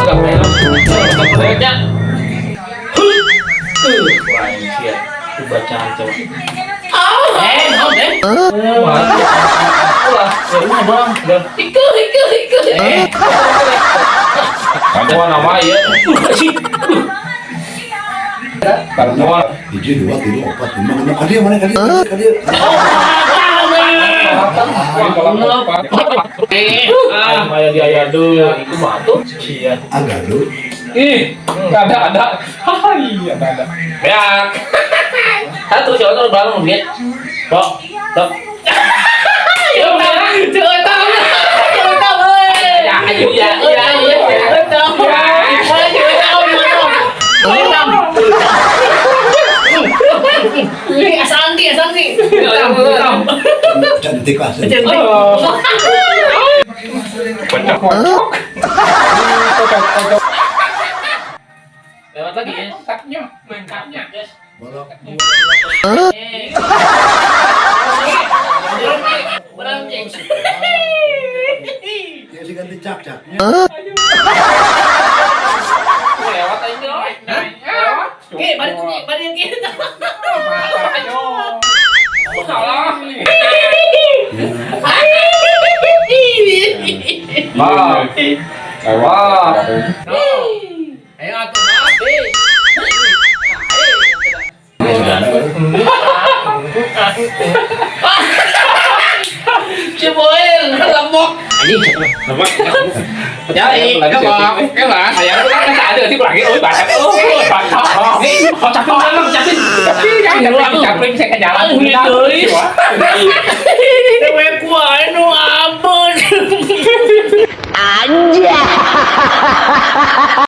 Agak belok. Beloknya. Wah, ini sih ya. Bacaan coba. Eh, naon, eh? Ulah. Ya ulah, Bang. Ike, ike, ike. Eh. Kamu nama ya. Sih. Kamu Hiji, dua, tilu, opat, lima, enam. Kadieu mana kadieu? Kadieu. Eh, ah, maya dia ya deui. Iku mah tuh. Sia. Agak lu. Ih, ada ada. Hai, ada ada. Beak. Satu siapa tuh bareng dia. Tok, tok. Ya udah, cek tahu. Cek tahu. Ya, ayo ya, ya, ya. Tahu. Ayo tahu, tahu. Ini asangki, asangki. Tahu. Cantik lah. Cantik. Kocok kocok. Kocok kocok. Lewat lagi ya. Mantapnya, mantapnya. Yes. Bolok. Berangkeng. Ya sih ganti cak-caknya. Lewat aja. Lewat. Oke, balik ki, balik ki. Ayo. Salah. Wah. Wah. Ayo atuh maaf, eh. Ciboel, lemok. Anjing. Lemok. Ya, Cái mà thầy nó cái xả được thì lagi, ôi bà, ôi bà capek banget, capek. Capek, capek saya ke jalan. Cewek gua nu ampun. Anjay.